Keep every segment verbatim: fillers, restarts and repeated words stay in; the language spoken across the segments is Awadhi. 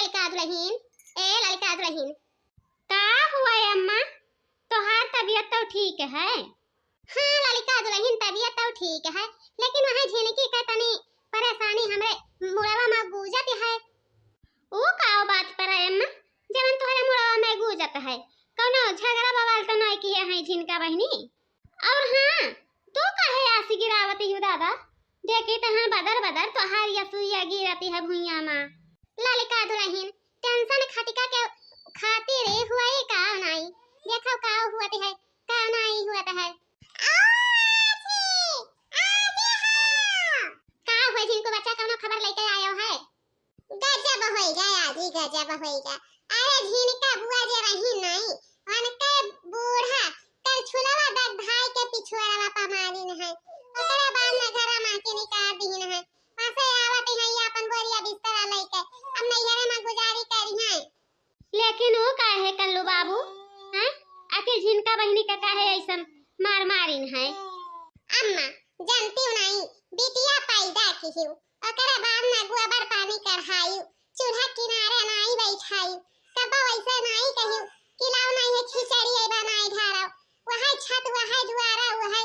ललिका दुलहिन, ए ललिका दुलहिन। का हुआ है अम्मा? तोहार तबियत तो ठीक है? हाँ ललिका दुलहिन, तबियत तो ठीक है, लेकिन वह झिनकी का तनी परेशानी हमरे मुड़वा मा गूजत है। ऊ का बात पर है अम्मा, जवन तोहरे मुड़वा मा गूजत है? कौनो झगड़ा बवाल तो नहीं किए हैं झिनका बहिनी? और हाँ, तू काहे आसी गिरावती हो दादा? देखी तो हाँ, बदर बदर तोहार असुइया गिरती है भुइया मा। ललिका दुलहिन, tension खटिका के खातिर हुआ ही का नाई। देखो का हुआ है, का नाई हुआ है। आजी, आजी हाँ। का हुआ झिनको बच्चा, कौनो खबर लेके आयो है? गजब होइगा आजी, गजब होइगा। अरे झिनका बुआ जे रही नाई, उनके बूढ़ा करछुलवा दग्धाई के पिछुआरवा पा मारिन है। ओकरे बाद में घरा मा के निकाल दीन है। वहाँ से आवत है ये अपन बोरिया बिस्तरा लेके, अब नैहरे मा गुजारी करी है। लेकिन वो काहे कल्लू बाबू, हैं? आखिर झिनका बहिनी का काहे ऐसन मार मारिन है? अम्मा, जानती हूँ नहीं, बिटिया पैदा की हूँ, ओकरे बाद में गोबर पानी कढ़ाई, चूल्हा किनारे नाई बैठाई, कब्बो वैसे नाई कही कि लाओ नहीं है खिचड़ी ए बनाई ढारो, वह छत, वह दुआरा, वह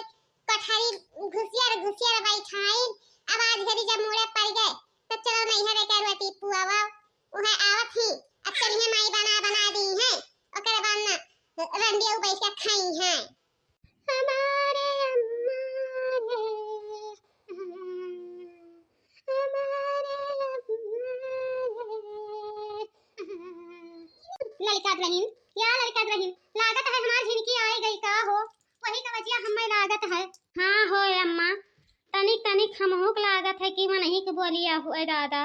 कोठरी घुसियर घुसियर बैठाई। अब आज घड़ी जब मुड़े पड़ गए, तो चलो नैहरे के रोटी पुआवा, वह आवत ही, अब चलिए माई बना बना दी है, ओकरे बाद ना रंडिया बैठ के खाई है। हमारे अम्मा ने, हमारे अम्मा ने। ललिका दुलहिन, या ललिका दुलहिन, लागत है हमार झिनकी आए गई का हो? वही का वजह हमें लागत है। हाँ हो अम्मा, तनिक तनिक हमहू के लागत है कि मनही के बोलिया हुए दादा।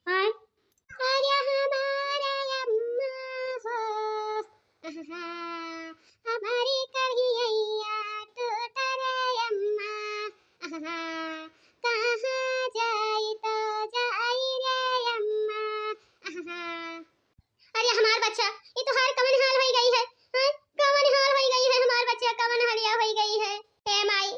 हाँ? अरे हमारे अम्मा हो, आहा, हमारी कढ़िया टूट रे अम्मा, आहा, कहाँ जाई तो जाई रे अम्मा, आहा। अरे हमार बच्चा, ई तोहार कवन हाल होई गई है? हाँ? कवन हाल होई गई है हमार बच्चा, कवन हलिया होई गई है? हे माई,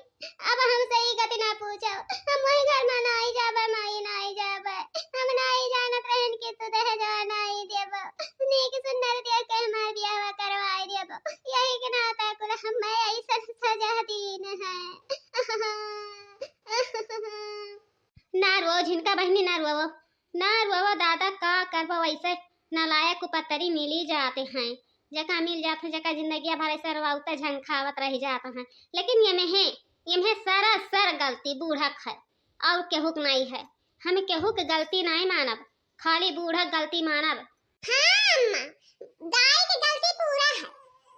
अब हमसे ई गति ना पूछो, हम वही घर मा नाई जाबे माई, नाई जाबे। हम नाई जानत रहन कि तू दहेजवा नाई देबो, नीक सुंदर दे के हमार बियाहवा करवाई देबो, यही के नाता कुल हमें ऐसन सजा दीन है। ना रो झिनका बहिनी, ना रो। ना रोवा दादा, का करबा, वैसे नालायक कुपतरी मिली जाते हैं, जका मिल जात है, जका जिंदगिया भर ऐसे रोवाउते झंखावत रह जात हैं। लेकिन ये में है, ये में सरासर गलती बूढ़क है, और केहू के नाई है। हम केहू के गलती नाई मानब, खाली बूढ़क गलती मानब। हाँ अम्मा, दाई के गलती पूरा है,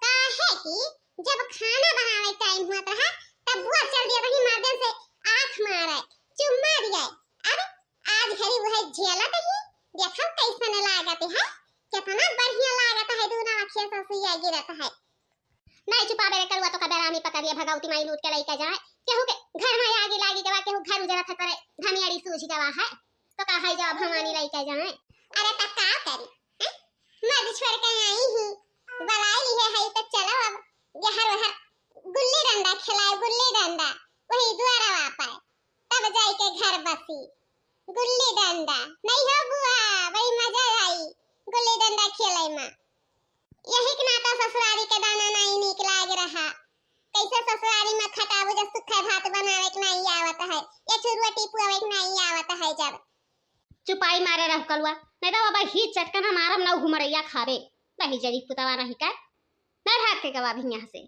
काहे कि जब खाना बनावे टाइम हुआ रहा, तब बुआ चल दिया वही मर्दन से आँख मारे, चुम्मा दिया। अब आज घड़ी वह झेलत ही, देखो कैसन लागत है, कितना बढ़िया लागत है, दोनों आँखिया से सुइया गिरत है। नहीं चुपाबे रे कलुआ, तो का बेरामी पकड़ लिया, भगवती माई लूट के लइके जाए, केहू के घर मा आगी लागी गवा, केहू घर उजरत है, तोरे धनियारी सूझ गवा है, तो का है जब भवानी लइके जाए। अरे तो का करी, हैं? मर्द छोड़ के आई ही, बुलाई ली है, है तो चलो अब यहर वहर गुल्ली डंडा खिलाए, गुल्ली डंडा वही द्वारा वापस। तब जाई के घर बसी। गुल्ली डंडा। नहीं हो बुआ, बड़ी मजा आई गुल्ली डंडा खेले मा। यही के नाता ससुरारी के दाना नहीं नीक लाग रहा। कैसे ससुरारी मा खटाबू जब सूखा भात बनावे के नहीं आवत है, या चुरुआ टिपुआवे के नहीं आवत है जब। चुपाई मारे रह कलुआ, नहीं तो बाबा ही चटकना मारब ना घुमरैया खाबे। नहीं जरी पुतवा नहीं का, नहीं भाग के गवा भी यहाँ से।